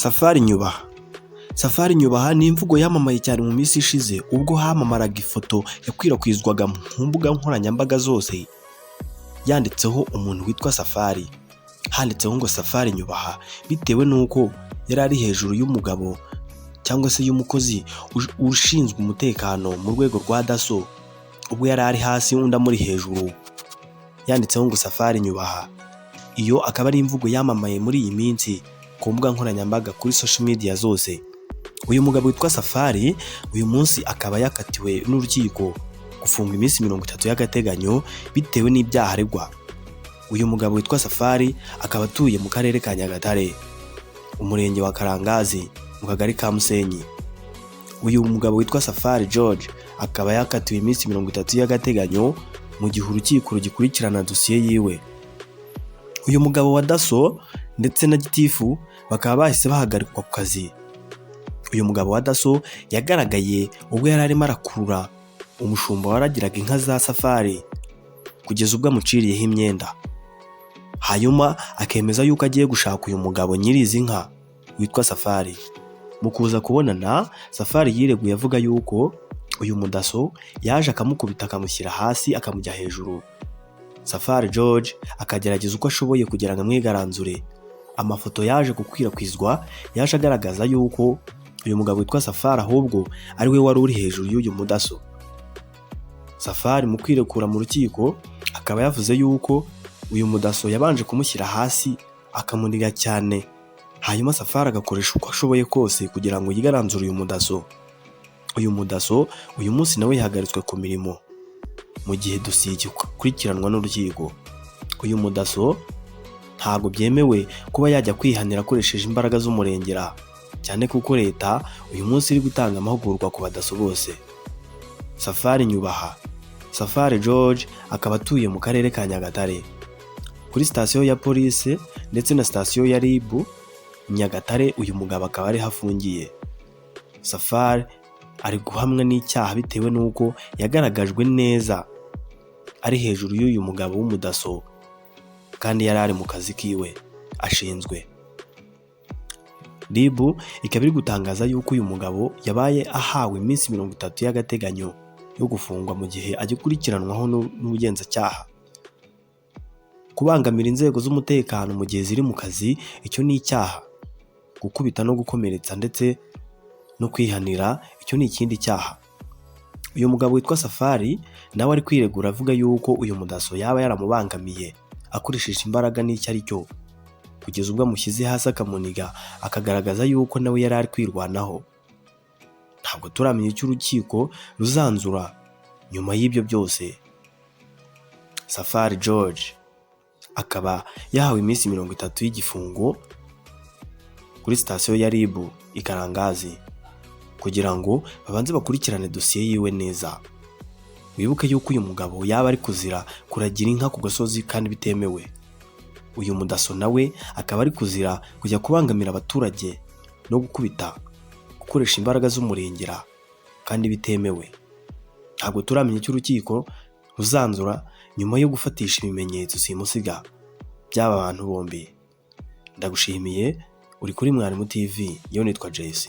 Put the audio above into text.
Safari Nyubaha. Safari Nyubaha ni imvugo yamamaye cyane mu minsi ishize, ubwo hamamaraga ifoto yakwirakwizwaga mu mbuga nkoranyambaga zose yanditseho umuntu witwa Safari, handitseho ngo "Safari Nyubaha", bitewe n'uko yari ari hejuru y'umugabo cyangwa se y'umukozi ushinzwe umutekano mu rwego rwa DASSO, ubwo yari ari hasi undi amuri hejuru, yanditseho ngo "Safari Nyubaha". Iyo akaba ari imvugo yamamaye muri iyi minsi ku mbuga nkoranyambaga, kuri social media zose. Uyu mugabo witwa Safari uyu munsi akaba yakatiwe n'urukiko gufungwa iminsi 30 y'agateganyo bitewe n'ibyaha aregwa. Uyu mugabo witwa Safari akaba atuye mu karere ka Nyagatare, umurenge wa Karangazi, mu kagari ka Musenyi. Uyu mugabo witwa Safari George akaba yakatiwe iminsi 30 y'agateganyo mu gihe urukiko rugikurikirana dosiye yiwe. Uyu mugabo wa DASSO ndetse na gitifu bakaba bahise bahagarikwa ku kazi. Uyu mugabo wa DASSO yagaragaye ubwo yari arimo arakurura umushumba waragiraga inka za Safari kugeza ubwo amuciriyeho imyenda, hanyuma akemeza yuko agiye gushaka uyu mugabo nyiri izi nka witwa Safari. Mu kuza kubonana, Safari yireguye avuga yuko uyu mudaso yaje akamukubita, akamushyira hasi, akamujya hejuru. Safari George akagerageza uko ashoboye kugira ngo amwigaranzure. Amafoto yaje gukwirakwizwa yaje agaragaza yuko uyu mugabo witwa Safari ahubwo ari we wari uri hejuru y'uyu mudaso. Safari mu kwirekura mu rukiko akaba yavuze yuko uyu mudaso yabanje kumushyira hasi akamuniga cyane, hanyuma Safari agakoresha uko ashoboye kose kugira ngo yigaranzure uyu mudaso. Uyu mudaso uyu munsi nawe yahagaritswe ku mirimo mu gihe dosiye igikurikiranwa n'urukiko. Uyu mudaso ntabwo byemewe kuba yajya kwihanira akoresheje imbaraga z'umurengera, cyane kuko leta uyu munsi iri gutanga amahugurwa ku badaso bose. Safari Nyubaha, Safari George, akaba atuye mu karere ka Nyagatare. Kuri sitasiyo ya polisi ndetse na sitasiyo ya RIB Nyagatare, uyu mugabo akaba ariho afungiye. Safari ari guhamwa n'icyaha bitewe n'uko yagaragajwe neza ari hejuru y'uyu mugabo w'umudaso kandi yari ari mu kazi kiwe ashinzwe. RIB ikaba iri gutangaza yuko uyu mugabo yabaye ahawe iminsi 30 y'agateganyo yo gufungwa mu gihe agikurikiranwaho n'ubugenzacyaha. Kubangamira inzego z'umutekano mu gihe ziri mu kazi, icyo ni icyaha. Gukubita no gukomeretsa ndetse no kwihanira, icyo ni ikindi cyaha. Uyu mugabo witwa Safari nawe ari kwiregura avuga yuko uyu mudaso yaba yaramubangamiye akoresheje imbaraga n'icyo ari cyo, kugeza ubwo amushyize hasi akamuniga, akagaragaza yuko nawe yari ari kwirwanaho. Ntabwo turamenya icyo urukiko ruzanzura nyuma y'ibyo byose. Safari George akaba yahawe iminsi 30 y'igifungo kuri sitasiyo ya RIB i Karangazi kugira ngo babanze bakurikirane dosiye yiwe neza. Wibuke yuko uyu mugabo yaba ari kuzira kuragira inka ku gasozi kandi bitemewe. Uyu mudaso nawe akaba ari kuzira kujya kubangamira abaturage no gukubita, gukoresha imbaraga z'umurengera kandi bitemewe. Ntabwo turamenya icyo urukiko ruzanzura nyuma yo gufatisha ibimenyetso simusiga by'aba bantu bombi. Ndagushimiye, uri kuri Mwarimu TV, yo nitwa Jayc.